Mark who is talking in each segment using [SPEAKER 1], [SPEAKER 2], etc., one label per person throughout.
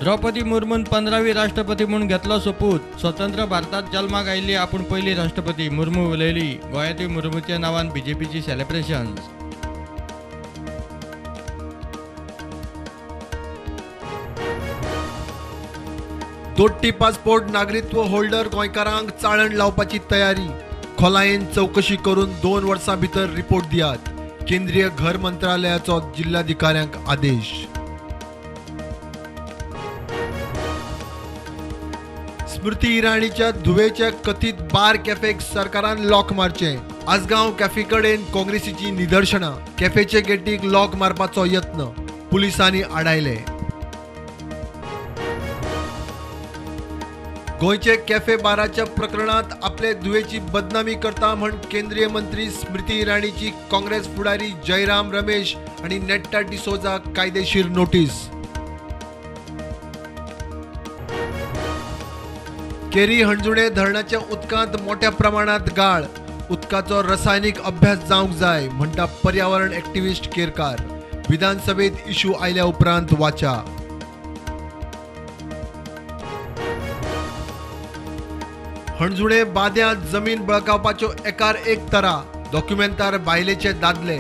[SPEAKER 1] द्रौपदी मुर्मून 15वी राष्ट्रपती म्हूण घेतलो सोपूत. स्वतंत्र भारतात जल्माक आयिल्ली आपूण पयली राष्ट्रपती, मुर्मू उलयली. गोंयांतूय मुर्मूच्या नांवान बीजेपीची सेलिब्रेशन्स.
[SPEAKER 2] दोट्टी पासपोर्ट नागरिकत्व होल्डर गोंयकारांक चाळण लावपाची तयारी. खोलायेन चवकशी करून 2 वर्सां भितर रिपोर्ट दियात, केंद्रीय घर मंत्रालयाचो जिल्हाधिकाऱ्यांक आदेश. स्मृती इराणीच्या धुवेच्या कथीत बार कॅफेक सरकारान लॉक मारचें. आसगांव कॅफे कडेन काँग्रेसीची निदर्शनां. कॅफेचे गेटीक लॉक मारपाचो यत्न, पुलिसांनी आडायले. गोंयचे कॅफे बाराच्या प्रकरणात आपले धुवेची बदनामी करता म्हण केंद्रीय मंत्री स्मृती इराणीची काँग्रेस फुडारी जयराम रमेश आनी नेट्टा डिसोजा कायदेशीर नोटीस. केरी हणजुणे धरणाच्या उदकांत मोठ्या प्रमाणात गाळ. उदकाचो रसायनीक अभ्यास जावंक जाय म्हणटा पर्यावरण एक्टिविस्ट केरकार. विधानसभेत इश्यू आयल्या उपरांत वाचा. हणजुणे बाद्यांत जमीन बळकावपाच्यो एकार एक तरा. डॉक्युमेंटार बायलेचे दादले,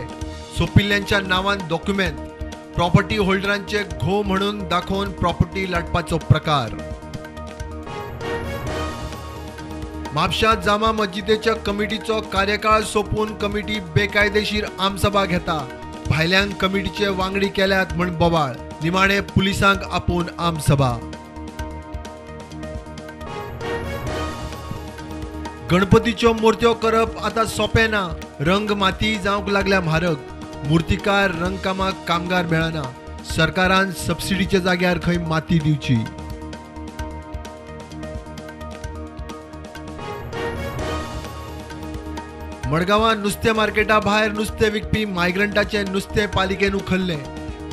[SPEAKER 2] सोपिल्ल्यांच्या नांवान डॉक्युमेंट, प्रॉपर्टी होल्डरांचे घो म्हणून दाखोवन प्रॉपर्टी लाटपाचो प्रकार. म्हापशा जामा मस्जिदेच्या कमिटीचो कार्यकाळ सोंपून कमिटी बेकायदेशीर आमसभा घेता. भायल्यांक कमिटीचे वांगडी केल्यात म्हण बोवाळ. निमाणे पुलिसांक आपोवन आमसभा. गणपतीच्यो मुर्त्यो करप आतां सोंपें ना. रंग माती जावंक लागल्या म्हारग. मुर्तीकार रंगकामाक कामगार मेळना. सरकारान सबसिडीच्या जाग्यार खंय माती दिवची. मडगांवां नुस्तें मार्केटा भायर नुस्तें विकपी मायग्रंटाचें नुस्तें पालिकेन उखल्लें.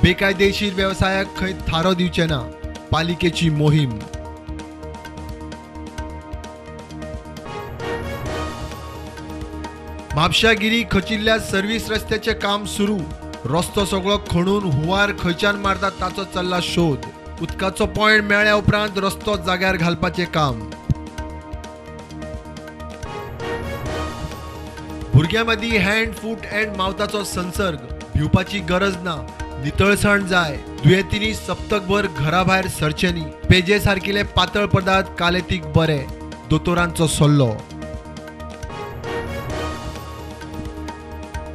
[SPEAKER 2] बेकायदेशीर वेवसायाक खंय थारो दिवचे ना, पालिकेची मोहीम. म्हापशा गिरी खचिल्ल्या सर्व्हिस रस्त्याचें काम सुरू. रस्तो सगळो खणून हुंवार खंयच्यान मारता ताचो चल्ला शोध. उदकाचो पॉयंट मेळ्ळ्या उपरांत रस्तो जाग्यार घालपाचें काम. भुरग्यां मदीं हँड फूट अँड मावथाचो संसर्ग. भिवपाची गरज ना, नितळसाण जाय. दुयेंतींनी सप्तकभर घरा भायर सरचें न्ही. पेजे सारकिले पातळ पदार्थ कालेतीक बरे, दोतोरांचो सल्लो.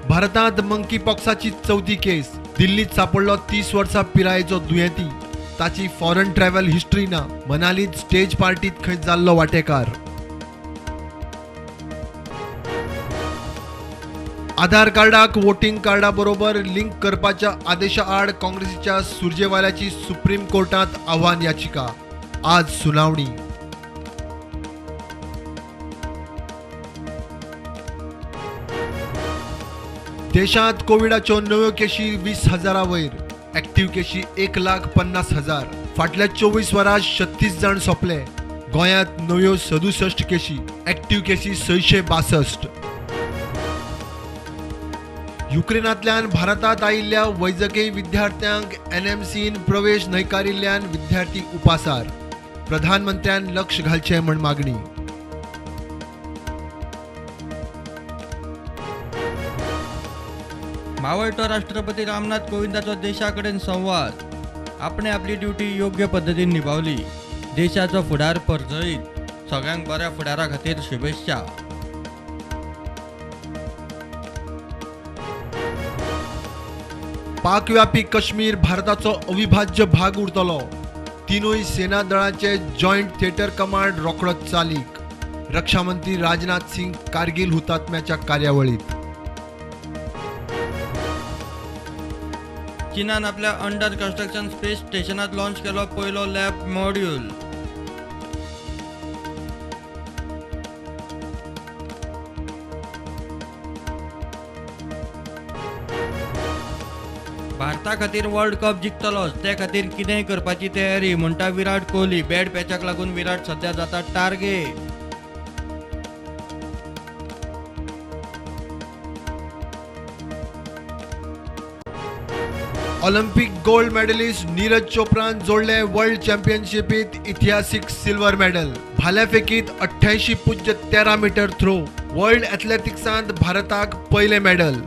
[SPEAKER 2] भारतांत मंकी पॉक्साची 4थी केस. दिल्लीत सापडलो 30 वर्सां पिरायेचो दुयेंती. ताची फॉरन ट्रॅव्हल हिस्ट्री ना. मनालीत स्टेज पार्टीत खंय जाल्लो वाटेकार. आधार कार्डाक वोटिंग कार्डा बरोबर लिंक करपाच्या आदेशा आड काँग्रेसीच्या सुरजेवाल्याची सुप्रीम कोर्टांत आव्हान याचिका. आज सुनावणी. देशांत कोविडाच्यो नव्यो केशी 20,000 वयर. ऍक्टिव्ह केशी 1,50,000. फाटल्या 24 वरां 36 जाण सोंपले. गोंयांत नव्यो 67 केशी, ऍक्टिव्ह केशी 662. युक्रेनांतल्यान भारतांत आयिल्ल्या वैजकी विद्यार्थ्यांक एनएमसीन प्रवेश न्हयकारिल्ल्यान विद्यार्थी उपासार. प्रधानमंत्र्यान लक्ष घालचें म्हण मागणी.
[SPEAKER 1] मावळटो राष्ट्रपती रामनाथ कोविंदाचो देशा कडेन संवाद. आपणे आपली ड्युटी योग्य पद्दतीन निभावली. देशाचो फुडार परजळीत. सगळ्यांक बऱ्या फुडारा खातीर शुभेच्छा.
[SPEAKER 2] पाकव्यापी काश्मीर भारताचो अविभाज्य भाग उरतलो. तिनूय सेना दळांचे जॉयंट थिएटर कमांड रोखडोच चालीक. रक्षामंत्री राजनाथ सिंग कारगिल हुतात्म्याच्या कार्यावळीत.
[SPEAKER 1] चीनान आपल्या अंडर कन्स्ट्रक्शन स्पेस स्टेशनात लॉन्च केलो पयलो लॅब मॉड्यूल. भारता खातीर वर्ल्ड कप जिखतलोच, ते खातीर कितेंय करपाची तयारी म्हणटा विराट कोहली. बॅड पॅचाक लागून विराट सध्या जाता target.
[SPEAKER 2] Olympic gold medallist Neeraj चोप्रान जोडले वर्ल्ड चॅम्पियनशिपीत इतिहासीक सिल्वर मेडल. भाल्या फेकीत 88.13 मीटर थ्रो. वर्ल्ड एथलेटिक्सांत भारताक पयलें मेडल.